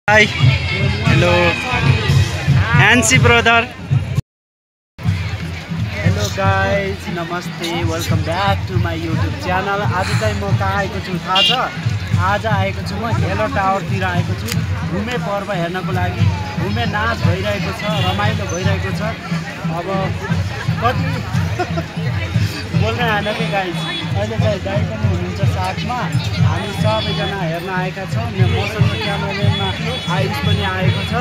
Hi, hello, Hansi brother. Hello guys, namaste. Welcome back to my YouTube channel. आज चाहिँ म कहाँ आएको छु थाहा छ? आज आएको छु म हेलो टावरतिर आएको छु घुमे पर्व हेर्नको लागि। घुमे नाच भइरहेको छ, रमाइलो भइरहेको छ। अब कति बोल्न आएन के गाइस। अहिले चाहिँ दाइ पनि हुनुहुन्छ साथमा। हामी सबैजना हेर्न आएका छौँ। मसँग क्यामेराम्यानमा आयुष पनि आएको छ।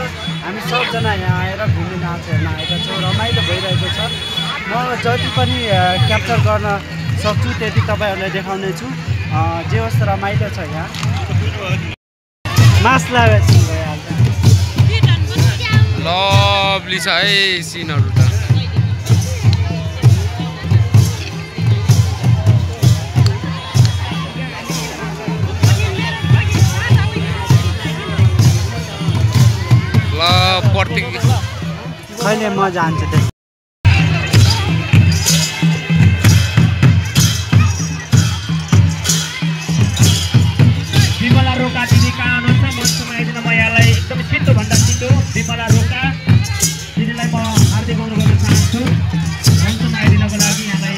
हामी सबजना यहाँ आएर घुम्ने नाच हेर्न आएका छौँ। रमाइलो भइरहेको छ। म जति पनि क्याप्चर गर्न सक्छु त्यति तपाईँहरूलाई देखाउने छु। जे होस् रमाइलो छ यहाँ। मास्क लगाएको छु भइहाल्छ। लभली छ है सिनहरु त। कहिले म जान्छु त्यहाँ। विमला रोका दिदी कहाँ हुनुहुन्छ मञ्चमा आइदिन म यहाँलाई एकदम छिटो भन्दा छिटो विमला रोका दिदीलाई म हार्दिक अनुरोध गर्न चाहन्छु। मञ्चमा आइदिनको लागि यहाँलाई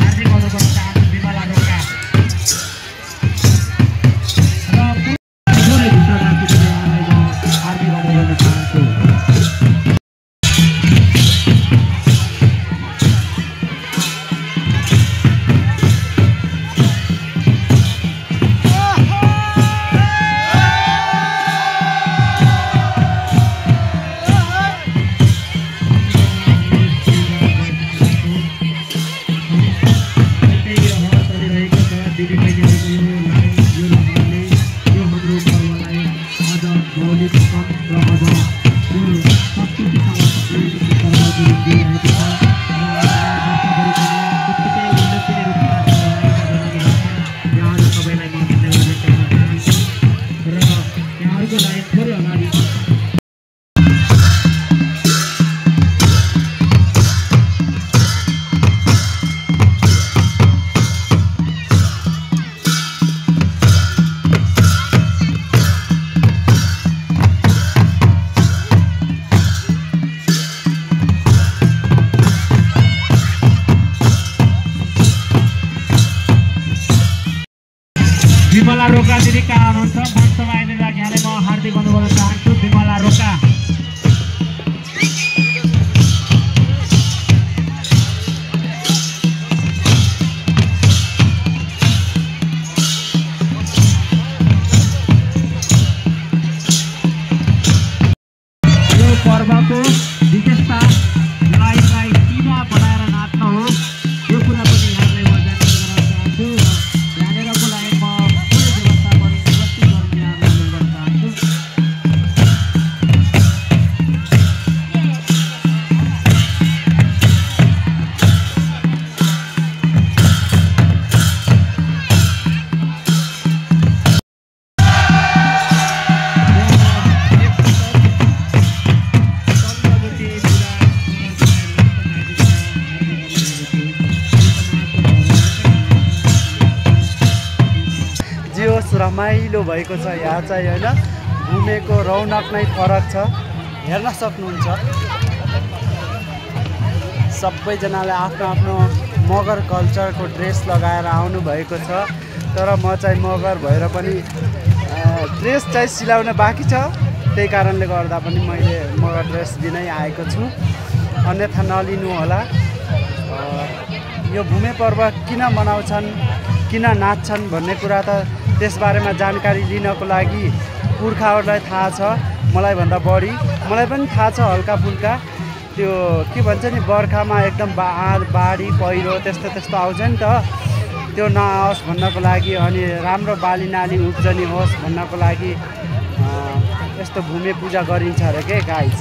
हार्दिक अनुरोध गर्न चाहन्छु विमला रोका र पुरै भित्र राखिदिनु यहाँलाई म हार्दिक अनुरोध गर्न चाहन्छु। विमला रोका दिदी कहाँ हुनुहुन्छ मञ्चमा आइदिनु लागि यहाँलाई म हार्दिक अनुरोध गर्न चाहन्छु विमला रोका। यो पर्वको विशेषतालाई सीमा बनाएर नाच्न हो यो कुरा पनि यहाँलाई म जानकारी गराउन चाहन्छु। यहाँनिरको लागि म रमाइलो भएको छ यहाँ चाहिँ होइन। घुमेको रौनक नै फरक छ, हेर्न सक्नुहुन्छ। सबैजनाले आफ्नो आफ्नो मगर कल्चरको ड्रेस लगाएर आउनु भएको छ। तर म चाहिँ मगर भएर पनि ड्रेस चाहिँ सिलाउन बाँकी छ। त्यही कारणले गर्दा पनि मैले मगर ड्रेस दिनै आएको छु। अन्यथा नलिनु होला। यो भूमे पर्व किन मनाउँछन्, किन नाच्छन् भन्ने कुरा त त्यसबारेमा जानकारी लिनको लागि पुर्खाहरूलाई थाहा छ, मलाई भन्दा बढी। मलाई पनि थाहा छ हल्का फुल्का। त्यो के भन्छ नि बर्खामा एकदम बाढी पहिरो त्यस्तो आउँछ नि त। त्यो नआओस् भन्नको लागि अनि राम्रो बाली नाली उब्जनी होस् भन्नको लागि यस्तो भूमे पूजा गरिन्छ अरे के गाइस।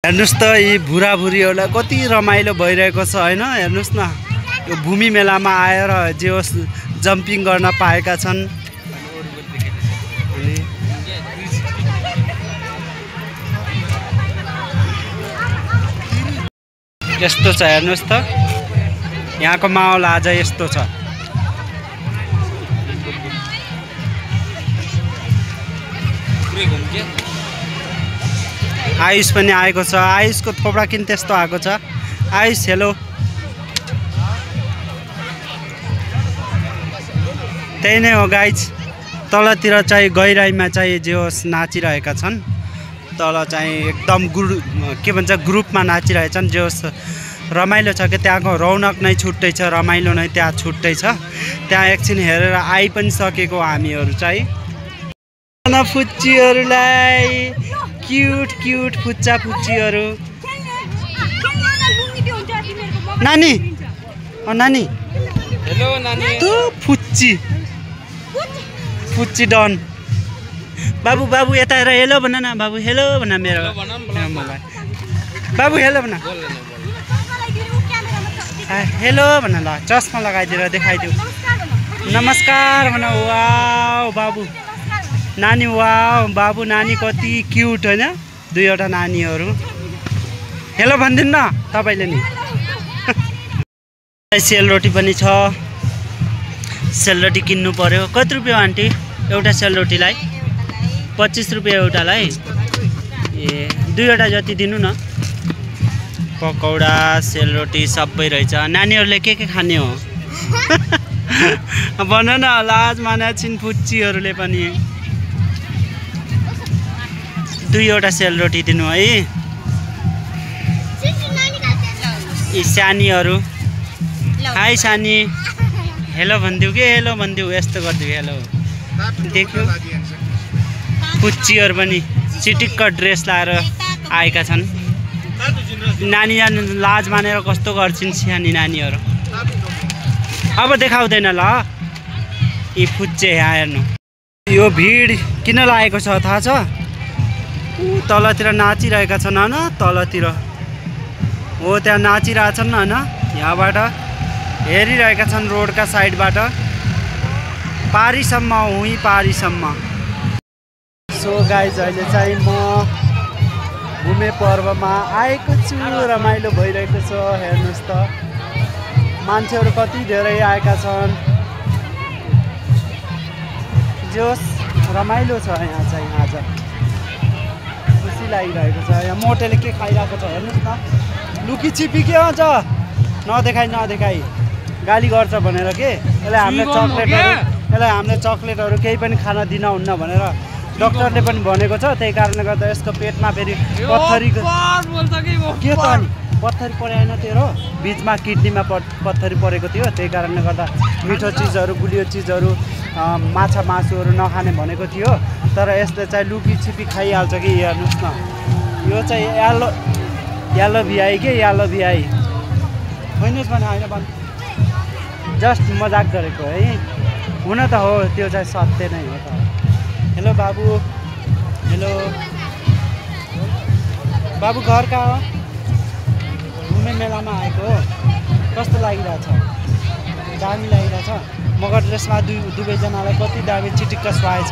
हेर्नुहोस् त यी बुढाबुढीहरूलाई कति रमाइलो भइरहेको छ होइन। हेर्नुहोस् न यो भूमि मेलामा आएर जे होस् जम्पिङ गर्न पाएका छन्। यस्तो छ हेर्नुहोस् त यहाँको माहौल आज यस्तो छ। आयुष पनि आएको छ। आयुषको थोपडा किन त्यस्तो आएको छ। आयुष हेलो। त्यही नै हो गाइज। तलतिर चाहिँ गहिराईमा चाहिँ जे होस् नाचिरहेका छन्। तल चाहिँ एकदम के भन्छ ग्रुपमा नाचिरहेछन्। जे होस् रमाइलो छ कि त्यहाँको रौनक नै छुट्टै छ। रमाइलो नै त्यहाँ छुट्टै छ। त्यहाँ एकछिन हेरेर आइ पनि सकेको हामीहरू चाहिँ। फुच्चीहरूलाई क्युट क्युट फुच्चा फुच्चीहरू। नानी नानी हेलो नानी। तँ फुच्ची फुच्ची डन। बाबु बाबु यता हेर हेलो भन न। बाबु हेलो भन मेरो मलाई। बाबु हेलो भन। हेलो भन ल। चस्मा लगाइदिएर देखाइदिऊ। नमस्कार भन। वाउ बाबु नानी। वाउ बाबु नानी कति क्युट होइन। दुईवटा नानीहरू। हेलो भनिदिनु न तपाईँले नि। सेलरोटी पनि छ। सेलरोटी किन्नु पर्यो। कति रुपियाँ आन्टी एउटा सेलरोटीलाई? 25 रुपियाँ एउटालाई। ए दुईवटा जति दिनु न। पकौडा सेलरोटी सबै रहेछ। नानीहरूले के खाने हो भन न। लाज माने छिन् फुच्चीहरूले पनि। दुईवटा सेलरोटी दिनु है। यी सानीहरू। हाई सानी हेलो भनिदिऊ कि हेलो भनिदिऊ। यस्तो गरिदिऊ हेलो। देख्यो फुच्चीहरू पनि चिटिक्क ड्रेस लाएर आएका छन्। नानी लाज मानेर कस्तो गर्छिन् सानी नानीहरू। अब देखाउँदैन ल यी फुच्चे। यहाँ हेर्नु यो भिड किन लागेको छ थाहा छ? तलतिर नाचिरहेका छन् होइन। तलतिर हो त्यहाँ नाचिरहेछन् होइन। यहाँबाट हेरिरहेका छन् रोडका साइडबाट पारीसम्म हुँ पारीसम्म। सो गाइज अहिले चाहिँ म भूमे पर्वमा आएको छु। रमाइलो भइरहेको छ। हेर्नुहोस् त मान्छेहरू कति धेरै आएका छन्। जोस् रमाइलो छ यहाँ चाहिँ। आज खुसी लागिरहेको छ। यहाँ मोटेले के खाइरहेको छ हेर्नुहोस् न। लुकी छिपी के हुन्छ नदेखाइ नदेखाइ गाली गर्छ भनेर के। यसलाई हामीले चक्लेटहरू केही पनि खान दिन हुन्न भनेर डक्टरले पनि भनेको छ। त्यही कारणले गर्दा यसको पेटमा फेरि पत्थरीको के त अनि पत्थरी परेन तेरो बिचमा किडनीमा पत्थरी परेको थियो। त्यही कारणले गर्दा मिठो चिजहरू गुलियो चिजहरू माछा मासुहरू नखाने भनेको थियो। तर यसले चाहिँ लुकी छिपी खाइहाल्छ कि। हेर्नुहोस् न यो चाहिँ यालो भिआई के यालो भिआई। खोइनुहोस् भने होइन भन् जस्ट मजाक गरेको है। हुन त हो त्यो चाहिँ सत्य नै हो त। हेलो बाबु हेलो। बाबु घर कहाँ हो? भूमे मेलामा आएको हो। कस्तो लागिरहेछ? दामी लागिरहेछ। मगर ड्रेसमा दुवैजनालाई कति दामी चिटिक्क सुहाएछ।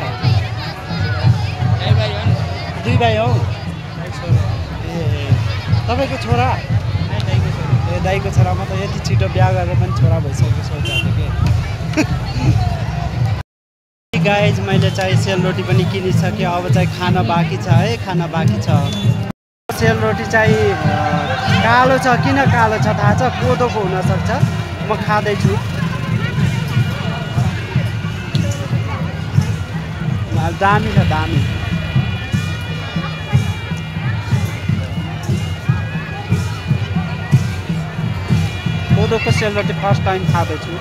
दुई भाइ हौ। ए तपाईँको छोरा? ए दाइको छोरा। म त यति छिटो बिहा गरेर पनि छोरा भइसकेको सोचेको थिएँ कि। गाइज मैले चाहिँ सेलरोटी पनि किनिसकेँ। अब चाहिँ खाना बाँकी छ है। खाना बाँकी छ। सेलरोटी चाहिँ कालो छ। किन कालो छ थाहा छ? कोदोको हुनसक्छ। म खाँदैछु। दामी छ दामी। कोदोको सेलरोटी फर्स्ट टाइम खाँदैछु।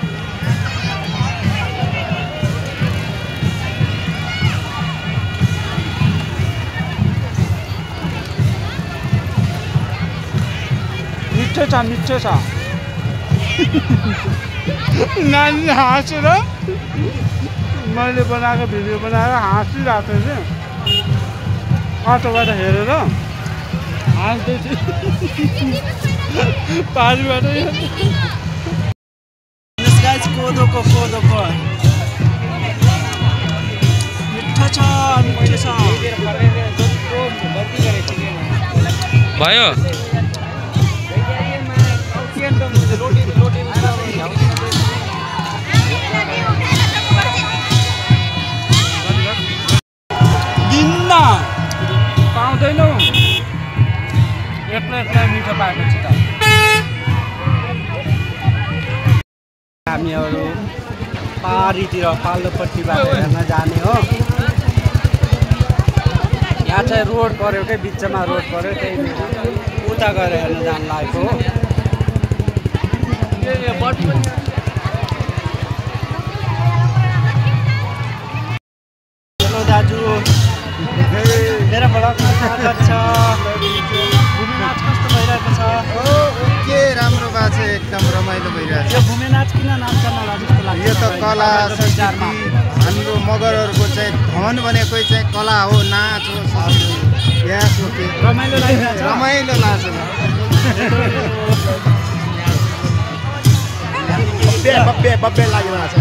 मिठो छ मिठो छ। नानी हाँसेर मैले बनाएको भिडियो बनाएर हाँसिरहेको थिएँ कि अटोबाट हेरेर। पानीबाट कोदोको मिठो छ भयो दिन्न पाउँदैनौ एक्लै मिठो पाएपछि त हामीहरू पारीतिर पाल्लोपट्टिबाट हेर्न जाने हो। यहाँ चाहिँ रोड पऱ्यो क्या बिचमा रोड पऱ्यो त्यही उता गएर हेर्न जानु लागेको हो। हेलो दाजु मेरो भ्लगमा स्वागत छ। भूमि नाच कस्तो भइरहेको छ? के राम्रो भएको छ एकदम रमाइलो भइरहेको यो भूमि नाच किन नाच्छ मलाई जस्तो लाग्छ? छ यो त कला संस्कृति हाम्रो मगरहरूको चाहिँ धन भनेको चाहिँ कला हो नाच हो यहाँ सोचे रमाइलो लागिरहेछ। रमाइलो लाग्छ बब्बे लागिरहेको छ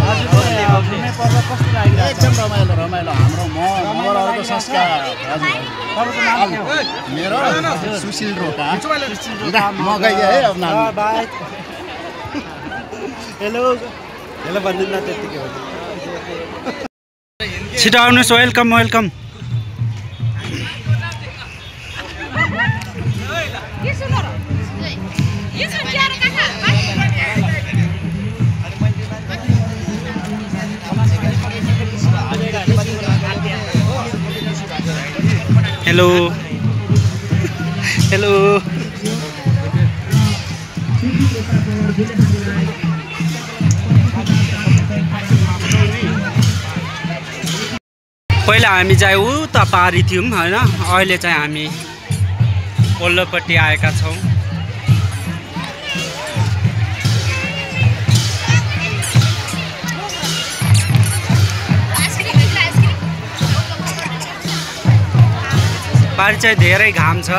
भूमि पर्व कस्तो लागिरहेछ? एकदम रमाइलो हाम्रो मगरहरूको संस्कार हजुर तपाईँको नाम के हो? मेरो सुशील रोका बाई हेलो भन्नु न त्यतिकै हो। छिटो आउनुहोस् वेलकम हेलो पहिला हामी चाहिँ उता पारी थियौँ होइन, अहिले चाहिँ हामी वल्लोपट्टि आएका छौँ। पारी चाहिँ धेरै घाम छ।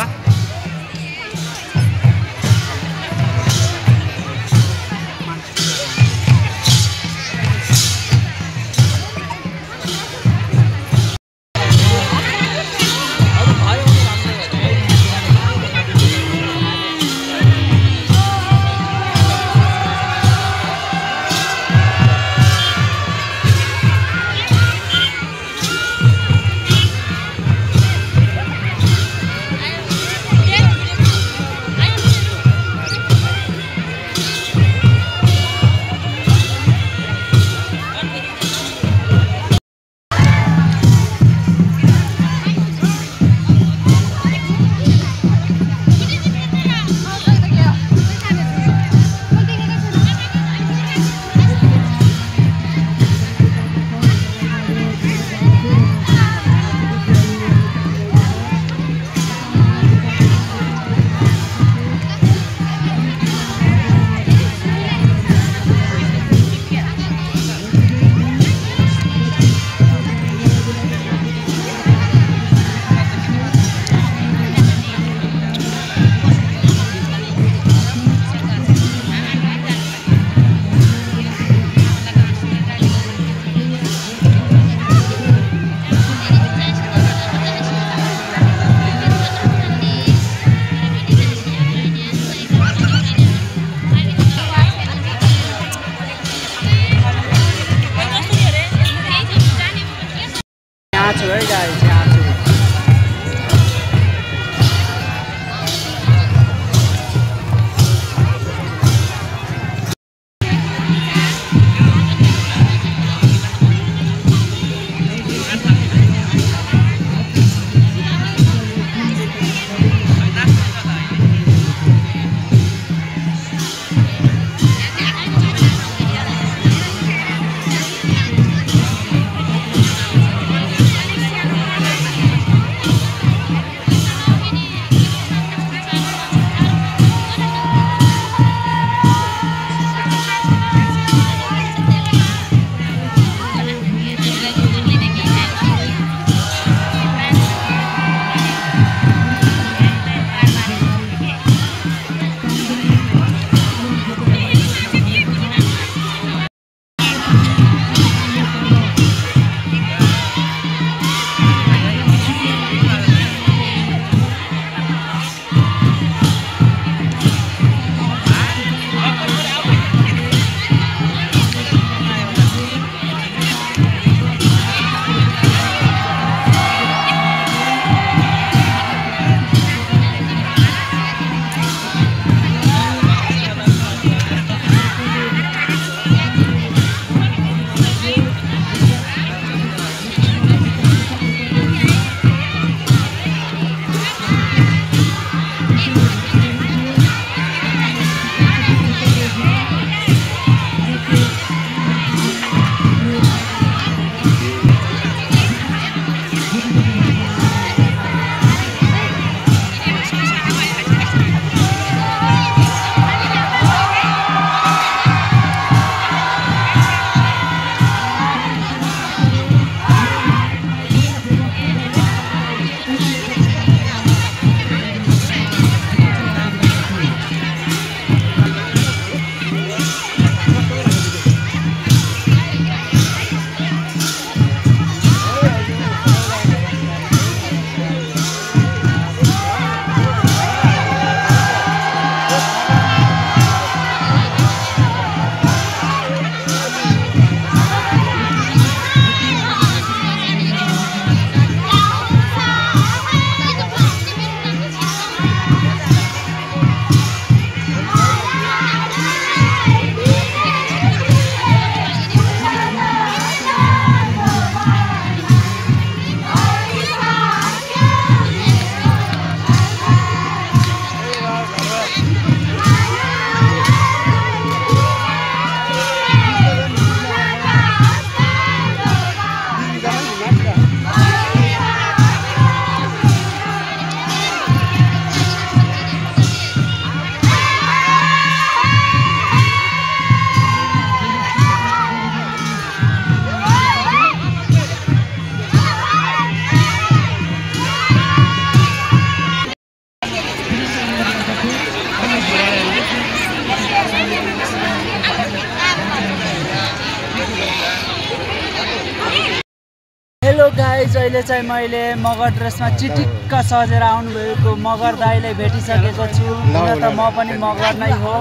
गाइज अहिले चाहिँ मैले मगर ड्रेसमा चिटिक्क सजेर आउनुभएको मगर दाइलाई भेटिसकेको छु। हुन त म पनि मगर नै हो।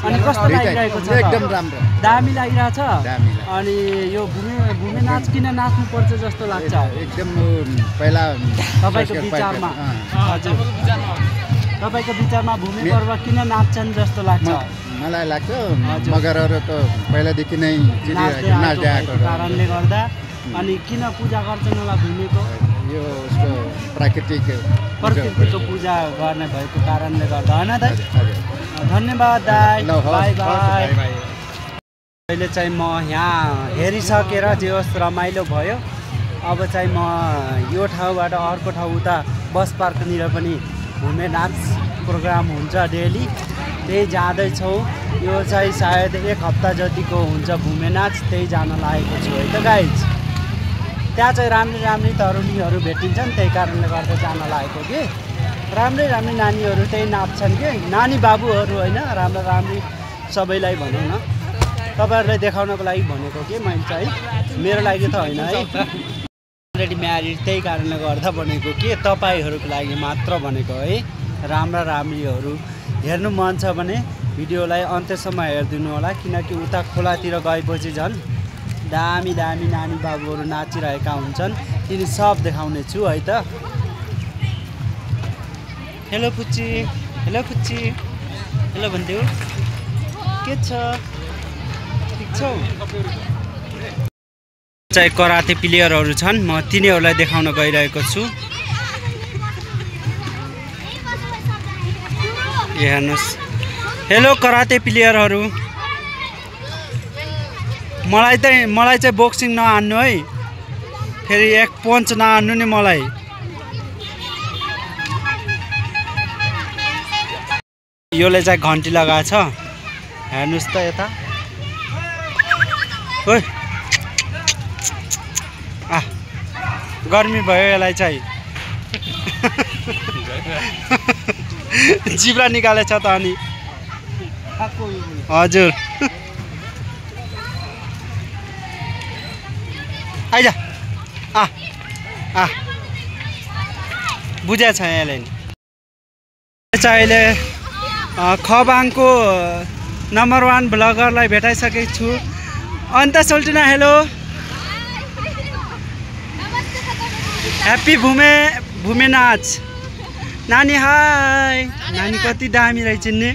अनि कस्तो लागिरहेको छ? एकदम राम्रो, दामी लागिरहेछ। दामी। अनि यो भूमि नाच किन नाच्नु पर्छ जस्तो लाग्छ? एकदम पहिला तपाईँको विचारमा हजुर तपाईँको विचारमा भूमि पर्व किन नाच्छन् जस्तो लाग्छ? मलाई लाग्छ मगरहरू त पहिलादेखि नै नाच्दै आएको कारणले गर्दा। अनि किन पूजा गर्छन् होला भूमिको? यो उसको प्रकृतिको पूजा गर्ने भएको कारणले गर्दा होइन दाइ? धन्यवाद दाइ, बाई बाई। अहिले चाहिँ म यहाँ हेरिसकेर जे होस् रमाइलो भयो। अब चाहिँ म यो ठाउँबाट अर्को ठाउँ उता बस पार्कनिर पनि भूमि नाच प्रोग्राम हुन्छ डेली, त्यही जाँदैछौँ। यो चाहिँ सायद 1 हप्ता जतिको हुन्छ भूमि नाच, त्यही जान लागेको छु है त गाइज। त्यहाँ चाहिँ राम्री तरुणीहरू भेटिन्छन्, त्यही कारणले गर्दा जान लागेको कि राम्रै नानीहरू त्यही नाच्छन् कि नानी बाबुहरू होइन, राम्री सबैलाई भनौँ न। तपाईँहरूलाई देखाउनको लागि भनेको कि मैले चाहिँ, मेरो लागि त होइन है, अलरेडी म्यारिड, त्यही कारणले गर्दा भनेको कि तपाईँहरूको लागि मात्र भनेको है। राम्रीहरू हेर्नु मन छ भने भिडियोलाई अन्त्यसम्म हेरिदिनु होला, किनकि उता खोलातिर गएपछि झन् दामी नानी बाबुहरू नाचिरहेका हुन्छन्, तिनी सब देखाउने छु है त। हेलो पुच्ची, हेलो भन्थ्यौ, के छ, ठिक छौ? चाहिँ कराते प्लेयरहरू छन्, म तिनीहरूलाई देखाउन गइरहेको छु। हेर्नुहोस्, हेलो कराते प्लेयरहरू। मलाई चाहिँ बक्सिङ नहान्नु है, फेरि 1 पन्च नहान्नु नि मलाई। योले चाहिँ घन्टी लगाएछ, हेर्नुहोस् त यता। ओइ गर्मी भयो यसलाई चाहिँ। जिब्रा निकालेछ त अनि हजुर। आइज बुझेछ यसले। अहिले खबाङको नम्बर 1 ब्लगरलाई भेटाइसकेको छु। अन्त सोल्टिना हेलो, ह्याप्पी भूमि नाच। नानी हाई, नानी कति दामी रहेछ नि,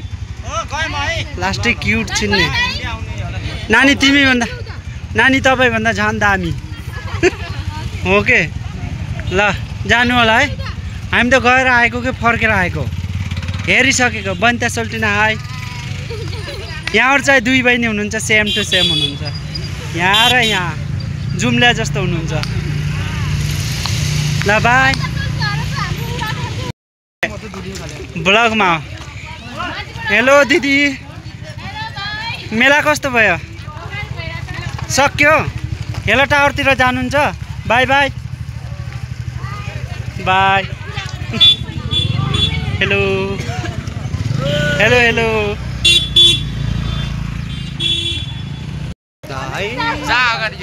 लास्टै क्युट छिन्ने। नानी तिमीभन्दा, नानी तपाईँभन्दा झन् दामी हो के? ल जानु होला है, हामी त गएर आएको कि फर्केर आएको, हेरिसकेको। बन्ता सोल्टिना हाई। यहाँबाट चाहिँ 2 बहिनी हुनुहुन्छ, सेम टु सेम हुनुहुन्छ, यहाँ र यहाँ जुम्ल्या जस्तो हुनुहुन्छ। ल बाई। ब्लगमा हेलो दिदी, मेला कस्तो भयो? सक्यो? हेलो टावरतिर जानुहुन्छ? By by by. Hello hello hello. जा अगाडि।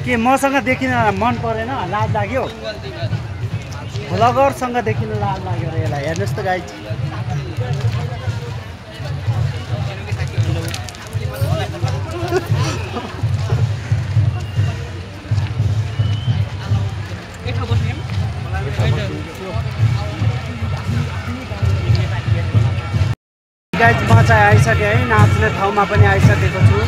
के मसँग देखिन मन परेन, लाज लाग्यो? भ्लगरसँग देखिन लाज लाग्यो र यसलाई। हेर्नुहोस् त गाइज, गाइज म चाहिँ आइसकेँ है, नाच्ने ठाउँमा पनि आइसकेको छु।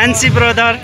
फ्यान्सी ब्रदर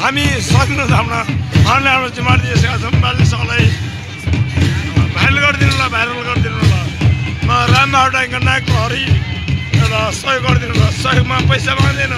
हामी सक्नु थाम्न अनलाइन जिम्मेवारी दिएका छौँ बाली सकलाई भाइरल गरिदिनु ल भाइरल गरिदिनु ल म रामबाटाको नाकको हरि एउटा सहयोग गरिदिनु ल सहयोगमा पैसा माग्दैन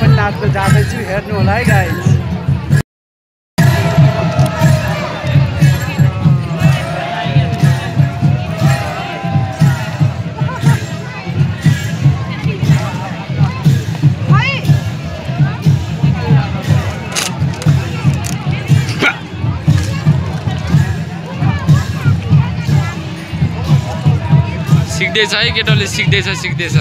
पनि नाच्न जाँदैछु, हेर्नु होला है गाइस। सिक्दैछ है केटाले, सिक्दैछ।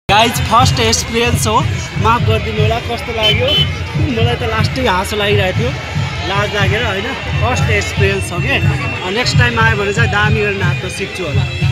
गाइज फर्स्ट एक्सपिरियन्स हो, माफ गरिदिनु होला। कस्तो लाग्यो? मलाई त लास्टै हाँसो लागिरहेको थियो, लाज लागेर होइन। फर्स्ट एक्सपिरियन्स हो कि, नेक्स्ट टाइम आयो भने चाहिँ दामी गरेर नाच्न सिक्छु होला।